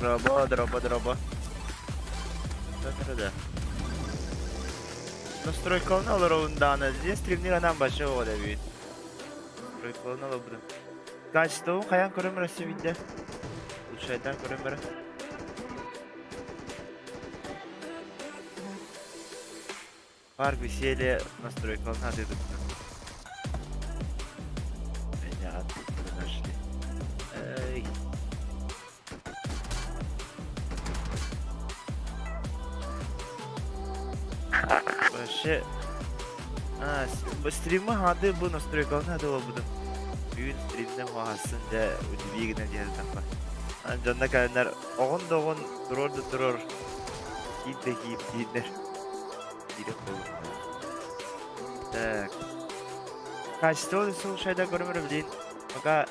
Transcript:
Дробо, дробо, дробо. Да. Настройкалана олоробун даҕаны, дьиэ стримник анаан бачча оҕо эбит. Настройкалана олорбутум. Качествобун хайаан көрөн барар сөбүйдэ? Улучшайдаан көрөн барар. Парк веселья настройкалана атыытыттан. Меня оттуда нашли. Эй. Вообще... А, стримы хады бу настройкалана надо буду. Бүгүн стримнен хуаһасын дьэ удиви гына диэн тахха. Дьонно кэлэннэр оҕон да оҕон турор да турор киир да киир дииллэр. Киирэх буолуохтаах. Так. Качество слушай да көрөмөр блин. Пока.